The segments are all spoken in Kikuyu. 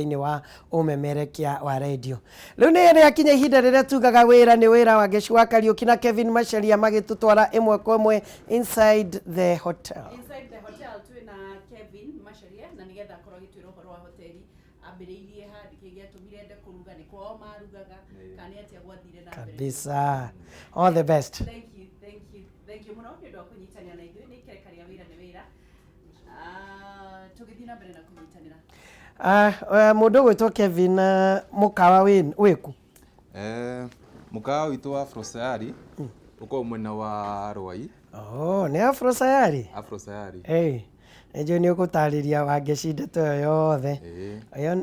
Thĩinĩ wa ũmemerekia wa redio. Rĩu nĩ rĩakinya ihinda rĩrĩa tugaga wĩra nĩ wĩra wa Ngeci wa Kariũki na Kevin Macharia magĩtũtwara ĩmwe kwa ĩmwe inside the hotel. Inside the hotel twĩ na Kevin Macharia na nĩgetha akorwo agĩtwĩra ũhoro wa hoteli ambĩrĩirie ha, nĩkĩ gĩatũmire ende kũruga, nĩ kwao marugaga kana nĩ atĩa gwathire na mbere. Kabisa. All the best. Thank you, thank you, thank you mũno nĩ ũndũ wa kũnyitanĩra na ithuĩ. Nĩ ikereka rĩa wĩra nĩ wĩra. Ah, tũgĩthiĩ na mbere na kũnyitanĩra. Ah, mũndũ ũgwĩtwo Kevin, mũkawa wĩku? Mũkawa witũ wa Afro Sayari ũkoragwo mwena wa Rwai. Oh, nĩ Afro Sayari? Afro Sayari. Hey, nĩnjũĩ nĩ ũgũtarĩria Wangeci ndeto ĩyo yothe.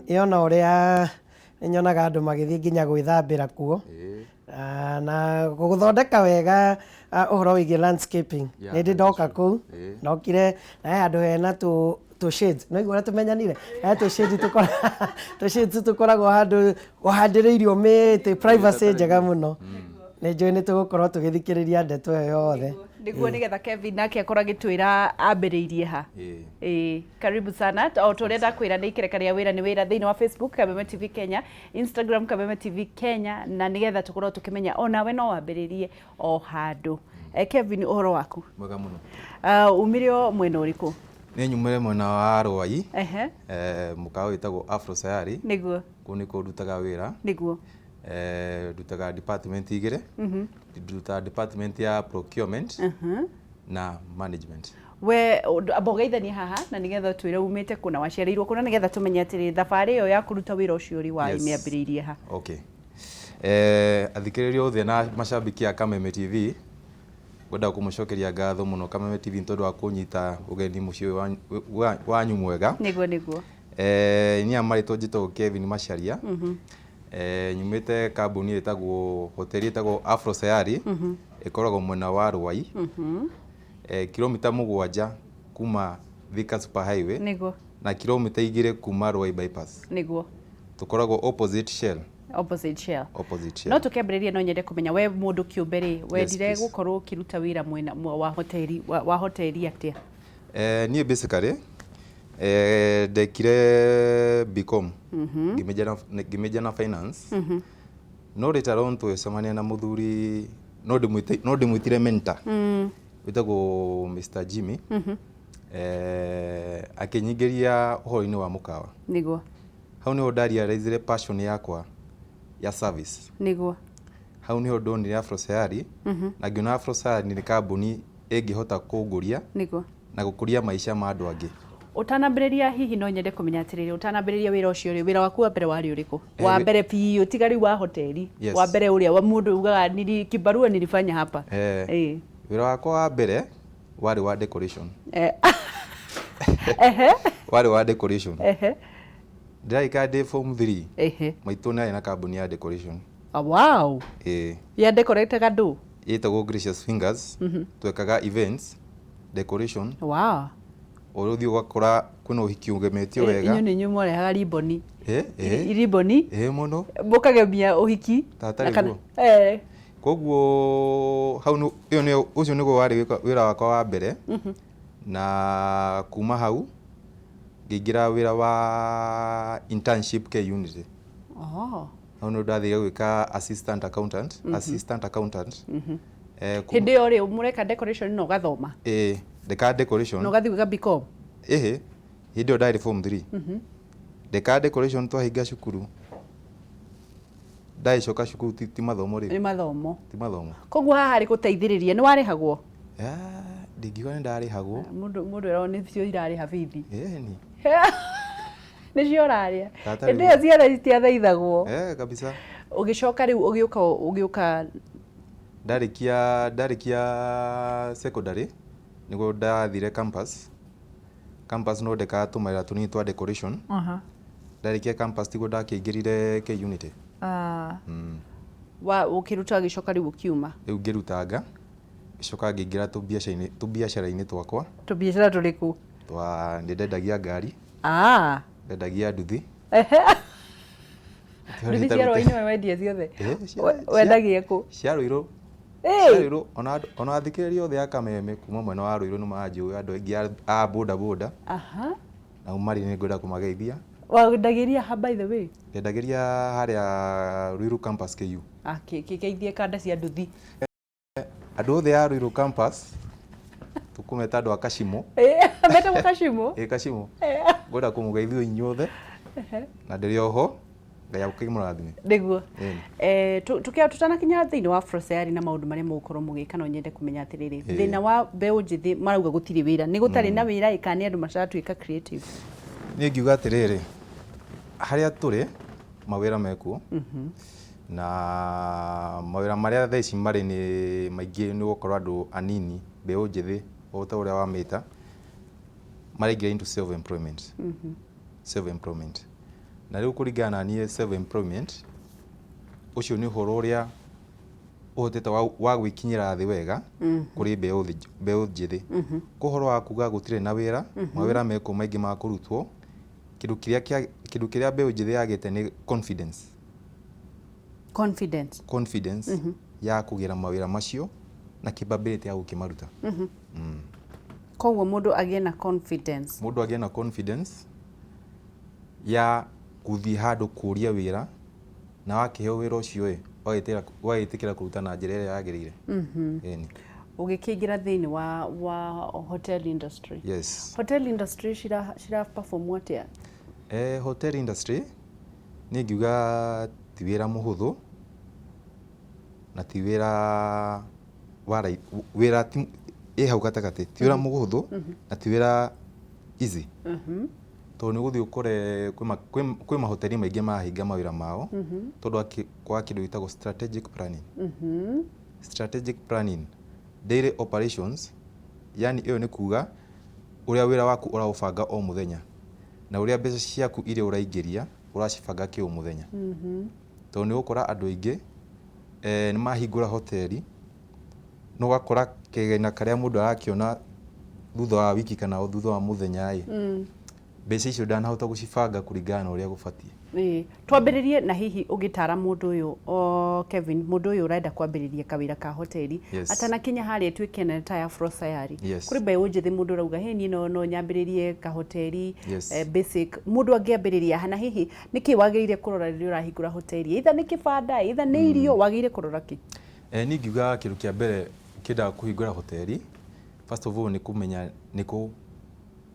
Ĩyo na ũrĩa nĩnyonaga andũ magĩthiĩ nginya gwĩthambĩra kuo. Na gũthondeka wega, ũhoro wĩgiĩ landscaping. Nĩ ndĩ ndoka kũu, ndokire na he handũ hena tũ shades, no igua ũrĩa tũmenyanire, he tũ shades tũ shades tũkoragwo handũ ũhandĩrĩirio mĩtĩ, privacy njega mũno. Nĩ njũĩ nĩ tũgũkorwo tũgĩthikĩrĩria ndeto ĩyo yothe. Nĩguo nĩgetha Kevin nake akorwo agĩtwĩra ambĩrĩirie ha. Ĩĩ, karibu sana. O ta ũrĩa ndakwĩra, nĩ ikereka rĩa wĩra nĩ wĩra thĩinĩ wa Facebook Kameme TV Kenya, Instagram Kameme TV Kenya, na nĩgetha tũkorwo tũkĩmenya onawe no wambĩrĩrie o handũ. Kevin, ũhoro waku? Mwega mũno. Umire o mwena ũrĩkũ? Niĩ nyumire mwena wa Rwai, mũkawa wĩtagwo Afro Sayari. Kũu nĩkuo ndutaga wĩra. Ndutaga department igĩrĩ. Ndutaga department ya procurement na management. We amba ũgeithanie haha na nĩgetha ũtwĩre umĩte kũ na waciarĩirwo kũ na nĩgetha tũmenye atĩrĩ thabarĩ ĩyo ya kũruta wĩra ũcio rĩ wa imĩambĩrĩirie ha. Okay. Athikĩrĩria othe na macambĩki a Kameme TV, ngwenda kũmũcokeria ngatho mũno Kameme TV nĩ tondũ wa kũnyita ũgeni mũciĩ ũyũ wanyu mwega. Nĩguo nĩguo. Niĩ marĩtwa njĩtagwo Kevin Macharia. Nyumĩte kambuni ĩtagwo, hoteli ĩtagwo Afro Sayari, ĩkoragwo mwena wa Ruai. Kilomita 7 kuma Thika Super Highway. Na kilomita 2 kuma Ruai Bypass. Tũkoragwo opposite Shell. Opposite Shell. Opposite Shell. No tũkĩambĩrĩria no nyende kũmenya we mũndũ kĩũmbe rĩ, wendire gũkorwo ũkĩruta wĩra mwena wa hoteli, wa hoteli atĩa? Niĩ basically ndekire BCom, ngĩmĩnja na finance. No later on twecemania na mũthuri no ndĩmwĩte, no ndĩmwĩtire mentor wĩtagwo Mr Jimmy, akĩnyingĩria ũhoro-inĩ wa mũkawa. Hau niho ndarealizire passion yakwa ya service. Hau niho ndonire Afro Sayari na ngĩona Afro Sayari nĩ kambuni ĩngĩhota kũngũria na gũkũria maica ma andũ angĩ. Ũtanambĩrĩria, hihi no nyende kũmenya atĩrĩrĩ, ũtanambĩrĩria wĩra ũcio rĩ, wĩra waku wa mbere warĩ ũrĩkũ? Wa mbere biũ, tiga rĩu wa hoteli. Wa mbere ũrĩa wa mũndũ ugaga nili kibarua nilifanya hapa. Wĩra wakwa wa mbere warĩ wa decoration. Warĩ wa decoration. Ndĩrarikana ndĩ form 3. Maitũ nĩ arĩ na kambuni ya decoration. Ah, wow. Ĩĩ. Ya decorated andũ? Ĩtagwo Gracious Fingers. Twekaga events, decoration. Wow. Ũrĩa ũthiĩ ũgakora kwĩna ũhiki ũgemetio wega. Inyuĩ nĩ inyuĩ mwarehaga ribbon. Ribbon. Ĩĩ mũno. Mũkagemia ũhiki. Tatarĩ guo. Koguo hau ĩyo nĩyo, ũcio nĩguo warĩ wĩra wakwa wa mbere. Na kuma hau ngĩingĩra wĩra wa internship K Unity. Hau nĩho ndathire gwĩka assistant accountant, assistant accountant. Hĩndĩ ĩyo rĩ, mũreka decoration na ũgathoma? Ĩĩ, ndekaga decoration. Na ũgathiĩ gwĩka BCom? Ĩhĩ, hĩndĩ ĩyo ndarĩ form 3. Ndekaga decoration twahinga cukuru. Ndagĩcoka cukuru ti mathomo rĩu. Nĩ mathomo. Ti mathomo. Koguo haha harĩ gũteithĩrĩria, nĩ warĩhagwo? Ndingiuga nĩ ndarĩhagwo. Mũndũ eragwo nĩcio irarĩha bithi. Ĩni. Nĩcio ũrarĩa. Hĩndĩ ĩyo ciana citiathaithagwo. Kabisa. Ũgĩcoka rĩu ũgĩũka ũgĩũka. Ndarĩkia secondary nĩguo ndathire campus. Campus no ndekaga tũmawĩra tũnini twa decoration. Ndarĩkia campus tiguo ndakĩingĩrire K Unity. Wa ũkĩruta ũgĩcoka rĩu ũkiuma? Rĩu ngĩrutanga, ngĩcoka ngĩingĩra tũbiacara-inĩ tũbiacara-inĩ twakwa. Tũbiacara tũrĩkũ? Twa nĩ ndendagia ngari. Ndendagia nduthi. Nduthi cia rũĩ nĩwe wendia ciothe? Wendagia kũ? Cia Ruiru. Cia Ruiru, ona athikĩrĩria othe a Kameme kuma mwena wa Ruiru nĩ manjũĩ, andũ aingĩ a boda boda. Nao marĩ nĩ ngwenda kũmageithia. Wendagĩria ha, by the way? Ndendagĩria harĩa Ruiru Campus KU. Ah, kĩgeithie kanda cia nduthi. Andũ othe a Ruiru Campus, tũkũmeta andũ a Kashimo. Metagwo Kashimo? Ĩ, Kashimo. Ngwenda kũmũgeithia inyuothe na ndĩrĩ oho, Ngai akĩmũrathime. Nĩguo. Ĩni. Tukia tutanakinya thĩinĩ wa Afrosayari na maũndũ marĩa mũgũkorwo mũgĩka, no nyende kũmenya atĩrĩrĩ, thĩna wa mbeũ njĩthĩ marauga gũtirĩ wĩra, nĩ gũtarĩ na wĩra ĩ kana nĩ andũ macaratuĩka creative? Niĩ ngiuga atĩrĩrĩ, harĩa tũrĩ mawĩra mekuo, na mawĩra marĩa thaa ici marĩ nĩ maingĩ, nĩ gũkorwo andũ anini, mbeũ njĩthĩ o ta ũrĩa wamĩta, maraingĩra into self employment. Self employment, na rĩu kũringana na niĩ, self employment ũcio nĩ ũhoro ũrĩa ũhotete wa gwĩkinyĩra thĩ wega kũrĩ mbeũ njĩthĩ. Kwa ũhoro wa kuga gũtirĩ na wĩra, mawĩra mekuo maingĩ ma kũrutwo. Kĩndũ kĩrĩa mbeũ njĩthĩ yagĩte nĩ confidence. Confidence. Confidence ya kũgĩra mawĩra macio na capability ya gũkĩmaruta. Koguo mũndũ agĩe na confidence. Mũndũ agĩe na confidence ya gũthiĩ handũ kũria wĩra, na wakĩheo wĩra ũcio ĩ, ũgagĩtĩkĩra kũruta na njĩra ĩrĩa yagĩrĩire. Ĩni. Ũgĩkĩingĩra thĩinĩ wa hotel industry. Yes. Hotel industry cira perform atĩa? Hotel industry niĩ ngiuga ti wĩra mũhũthũ na ti wĩra wa wĩra ti ĩ hau gatagatĩ, ti wĩra mũhũthũ na ti wĩra easy, tondũ nĩ ũgũthiĩ ũkore kwĩ mahoteli maingĩ marahinga mawĩra mao tondũ wa kwa kĩndũ gĩtagwo strategic planning. Strategic planning, daily operations, yani ĩyo nĩ kuga ũrĩa wĩra waku ũraũbanga o mũthenya na ũrĩa mbeca ciaku iria ũraingĩria ũracibanga kĩ o mũthenya, tondũ nĩ ũgũkora andũ aingĩ nĩ mahingũra hoteli na ũgakora kĩgĩna karĩa mũndũ arakĩona thutha wa wiki kana thutha wa mũthenya ĩ, mbeca icio ndanahota gũcibanga kũringana na ũrĩa gũbatiĩ. Ĩĩ. Twambĩrĩrie na hihi ũgĩtara mũndũ ũyũ o Kevin, mũndũ ũyũ ũrenda kwambĩrĩria kawĩra ka hoteli, atanakinya harĩa ĩtuĩke nene ta ya Afrosayari. Kũrĩ mbeũ njĩthĩ, mũndũ ũrauga, "Hey, niĩ no nyambĩrĩrie kahoteli." Basic mũndũ angĩambĩrĩria ha, na hihi nĩkĩ wagĩrĩire kũrora rĩrĩa ũrahingũra hoteli? Either nĩ kĩbanda, either nĩ irio, wagĩrĩire kũrora kĩ? Niĩ ngiuga kĩndũ kĩa mbere ũkĩenda kũhingũra hoteli, first of all nĩ kũmenya nĩkũ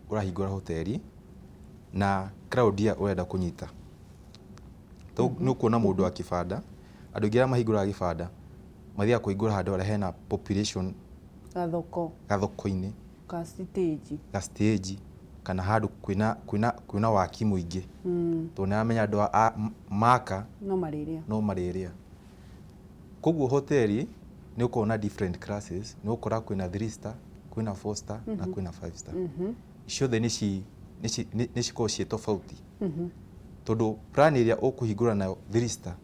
ũrahingũra hoteli na crowd ĩrĩa ũrenda kũnyita. Nĩ ũkuona mũndũ wa kĩbanda, andũ aingĩ arĩa mahingũraga gĩbanda mathiaga kũhingũra handũ harĩa hena population. Gathoko. Gathoko-inĩ. Ka stage. Ga stage kana handũ kwĩna waki mũingĩ, tondũ nĩ aramenya andũ maka no marĩrĩa. No marĩrĩa. Koguo hoteli nĩ ũkoragwo na different classes, nĩ ũgũkora kwĩna 3 star, kwĩna 4 star na kwĩna 5 star. Ciothe nĩ cikoragwo ciĩ tofauti, tondũ plan ĩrĩa ũkũhingũra nayo 3 star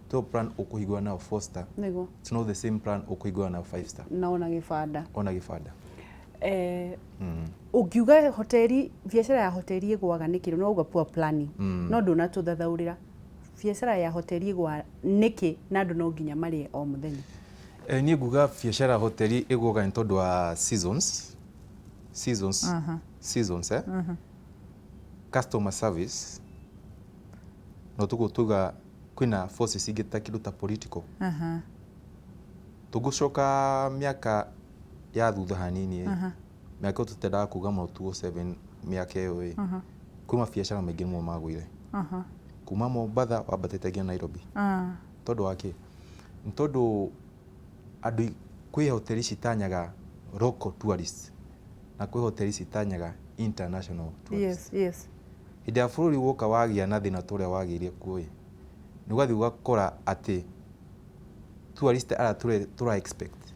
to plan ũkũhingũra nayo 4 star. It's not the same plan ũkũhingũra nayo 5 star. Na ona gĩbanda. Ona gĩbanda. Ũngiuga hoteli, biacara ya hoteli ĩgũaga nĩkĩ? No uga poor planning, no ndũnatũthathaũrĩra biacara ya hoteli ĩgũaga nĩkĩ na andũ no nginya marĩe o mũthenya. Niĩ nguga biacara ya hoteli ĩgũaga nĩ tondũ wa seasons, seasons, seasons, customer service, no tũguo tuga kwĩna forces ingĩ ta kĩndũ ta political. Tũngĩcoka mĩaka ya thutha hanini ĩ, mĩaka ĩyo tũtendaga kuga mũno, 2007, mĩaka ĩyo ĩ, kwĩ mabiacara maingĩ mũno magũire kuma Mombatha wambatĩte nginya Nairobi. Tondũ wa kĩ? Nĩ tondũ andũ, kwĩ hoteli citanyaga local tourists na kwĩ hoteli citanyaga international tourists. Hĩndĩ ya bũrũri woka wagĩa na thĩna ta ũrĩa wagĩire kuo ĩ, nĩ ũgathiĩ ũgakora atĩ tourist arĩa tũra expect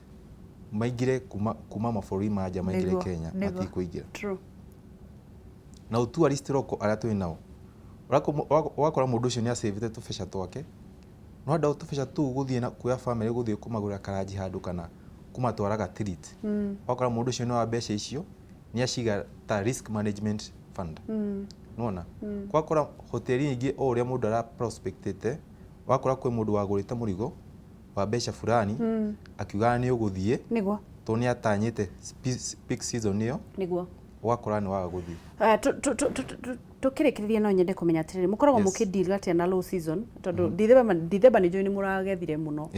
maingĩre kuma mabũrũri ma nja maingĩre Kenya matikũingĩra. Na tourist local arĩa twĩ nao, ũgakora mũndũ ũcio nĩ acĩvĩte tũbeca twake, no enda tũbeca tũu gũthiĩ na kuoya family gũthiĩ kũmagũrĩra karanji handũ kana kũmatwara ga treat. Ũgakora mũndũ ũcio nĩ wa mbeca icio nĩ aciga ta risk management fund. Nĩwona? Ũgakora hoteli nyingĩ o ũrĩa mũndũ ara prospectĩte, ũgakora kwĩ mũndũ wagũrĩte mũrigo wa mbeca fulani akiugaga nĩ ũgũthiĩ, tondũ nĩ atanyĩte peak season ĩyo, ũgakora nĩ waga gũthiĩ. Tũkĩrĩkĩrĩria no nyende kũmenya atĩrĩrĩ, mũkoragwo mũkĩ deal atĩa na low season, tondũ Dithemba nĩ njũĩ nĩ mũragethire mũno.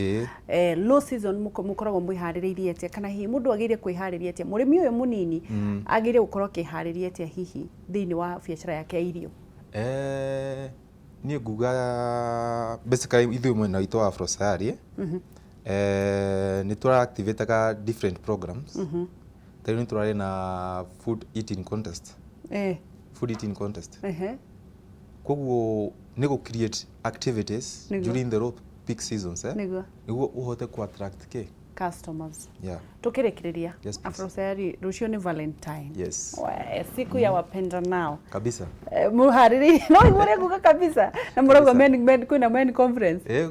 Low season mũkoragwo mwĩharĩrĩirie atĩa, kana hihi mũndũ agĩrĩire kwĩharĩria atĩa, mũrĩmi ũyũ mũnini agĩrĩire gũkorwo akĩharĩria atĩa hihi thĩinĩ wa biacara yake ya irio? Niĩ nguga basically ithuĩ mwena witũ wa Afro Sayari nĩ tũra activate different programs. Ta rĩu nĩ tũrarĩ na food eating contest. Food eating contest. Koguo nĩ gũ create activities during the low peak seasons, nĩguo ũhote ku attract kĩ? Customers. Yeah. Tukĩrĩkĩrĩria. Yes, please. Afro Sayari, rũciũ nĩ Valentine. Yes. We, siku ya wapenda nao. Kabisa. Mũharĩrĩirie no igũrĩ ũrĩa nguga kabisa na mũrauga men, kwĩna men conference.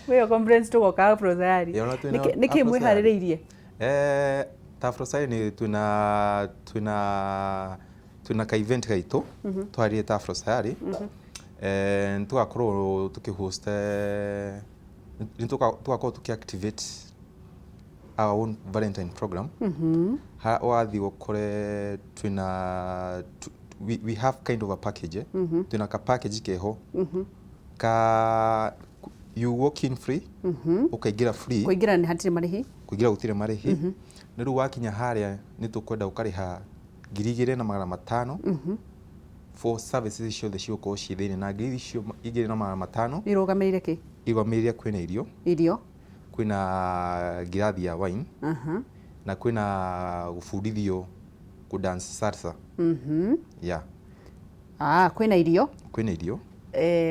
Ĩyo conference tũgoka Afro Sayari. Ona twĩna Nĩkĩ Afro Sayari. mwĩharĩrĩirie? Ta Afro Sayari nĩ twĩna ka event gaitũ twarĩrie ta Afro Sayari. Nĩ tũgakorwo tũkĩ host, nĩ tũgakorwo tũkĩ activate our own Valentine program. Ha wathiĩ ũkore twĩna we have kind of a package, eh? Twĩna ka package keho ka you walk in free, ũkaingĩra free. Kũingĩra nĩ hatirĩ marĩhi? Kũingĩra gũtirĩ marĩhi. Nĩ rĩu wakinya harĩa nĩ tũkwenda ũkarĩha 2500 for services ciothe cigũkorwo ciĩ thĩinĩ, na ngiri icio 2500 Irũgamĩrĩire kĩ? Irũgamĩrĩire kwĩna irio, Irio. Kwĩna ngirathi ya wine, na kwĩna gũbundithio kũ dance salsa. Yeah. Ah, kwĩna irio. Kwĩna irio.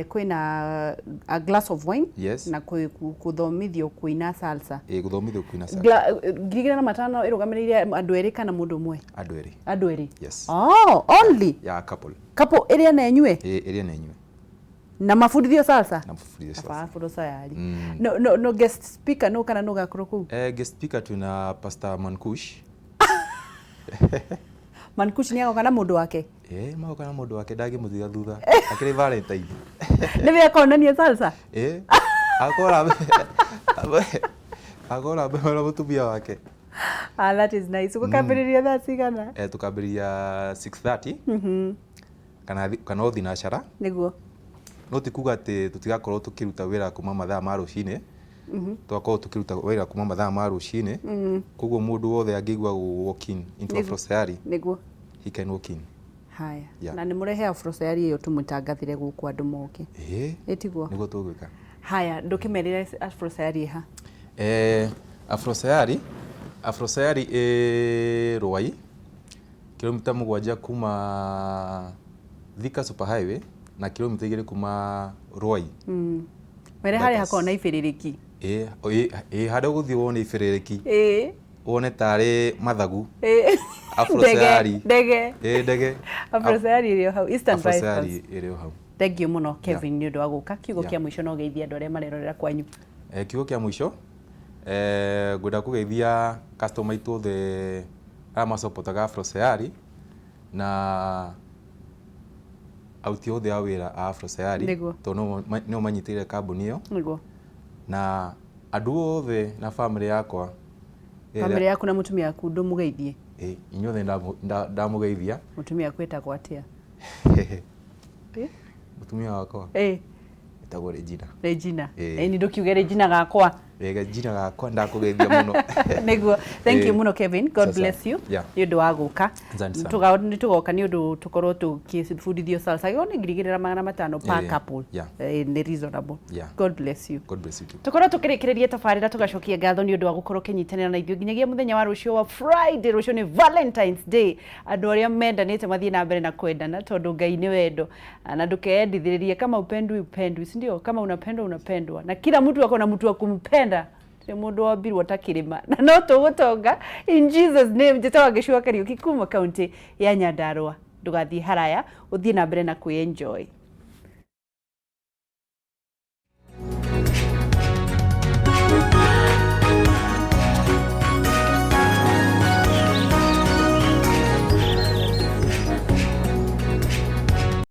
Kwĩna a glass of wine. Yes. Na kũthomithio kũina salsa. Ĩ, gũthomithio kũina salsa. 2500 ĩrũgamĩrĩire andũ erĩ kana mũndũ ũmwe? Andũ erĩ. Andũ erĩ? Yes. Oh, only? Yeah, couple. Couple ĩrĩa na ĩnyue? Ĩ, ĩrĩa na ĩnyue. Na mabundithio salsa? Na mabundithio salsa. Kaba Afro Sayari. No guest speaker no kana no gakorwo kũu? Guest speaker twĩna Pastor Mankush. Mankush nĩ agoka na mũndũ wake? Ĩ, magoka na mũndũ wake, ndangĩmũtiga thutha akĩrĩ Valentine. Nĩwe akonania salsa? Ĩ, akora na mũtumia wake. Ah, that is nice. Gũkambĩrĩria thaa cigana? Tukambĩrĩria 6:30 kana o thinacara. No ti kuga atĩ tũtigakorwo tũkĩruta wĩra kuma mathaa ma rũcinĩ. Tũgakorwo tũkĩruta wĩra kuma mathaa ma rũcinĩ, koguo mũndũ wothe angĩigua gũ walk in into Afro Sayari, he can walk in. Haya. Yeah. Na nĩ mũrehe Afro Sayari ĩyo tũmũtangathĩre gũkũ andũ moke. Ĩ. Ĩtiguo? Nĩguo tũgwĩka. Haya, ndũkĩmerĩre Afro Sayari ĩ ha? Afro Sayari ĩ Rwai, kilomita 7 kuma Thika Super Highway na kilomita 2 kuma Rwai. Were harĩa Bypass. hakoragwo na ibĩrĩrĩki. Ĩ, harĩa ũgũthiĩ wone ibĩrĩrĩki, wone tarĩ mathagu. Afro Ndege. Sayari. Ndege. Ĩ, ndege. Afro Sayari ĩrĩ o hau Eastern Afro Bypass. Sayari ĩrĩ o hau. Thank you mũno, Kevin, nĩ ũndũ wa gũka. Kiugo kĩa mũico no geithie andũ arĩa marerorera kwanyu. Kiugo kĩa mũico, ngwenda kũgeithia customer aitũ othe arĩa macopotaga Afro Sayari na aruti othe a wĩra a Afro Sayari, tondũ nĩo manyitĩrĩire kambuni ĩyo, na andũ othe na family yakwa ĩrĩa- Family yaku na mũtumia waku ndũmũgeithie? Ĩ, inyuothe ndamũgeithia. Mũtumia waku etagwo atĩa? Mũtumia wakwa etagwo Regina. Regina. Ĩ. Ĩ, nĩ ndũkiuge Regina gakwa. Ĩ, Regina gakwa, ndakũgeithia mũno. Nĩguo, thank you Ĩ. mũno, Kevin. God Sasa. bless you nĩ ũndũ wa gũka. Asante sana. Nĩ tũgoka nĩ ũndũ tũkorwo tũkĩbundithio salsa. Gĩo nĩ 2500 per couple. Nĩ reasonable. God bless you. God bless you too. Tũkorwo tũkĩrĩkĩrĩria tabarĩra, tũgacokia ngatho nĩ ũndũ wa gũkorwo ũkĩnyitanĩra na ithuĩ nginyagia mũthenya wa rũciũ wa Friday. Rũciũ nĩ Valentine's Day. Andũ arĩa mendanĩte mathiĩ na mbere na kwendana, tondũ Ngai nĩ wendo. Na ndũkeendithĩrĩrie, kama upendwi upendwi, si ndio? Kama unapendwa unapendwa, na kila mtu ako na mtu wa kumpenda. Nĩ mũndũ wombirwo ta kĩrĩma na no tũgũtonga in Jesus name. Njĩtagwo Gĩcua Kariũki kuma kaunti ya Nyandarua. Ndũgathiĩ haraya, ũthiĩ na mbere na kwĩ enjoy.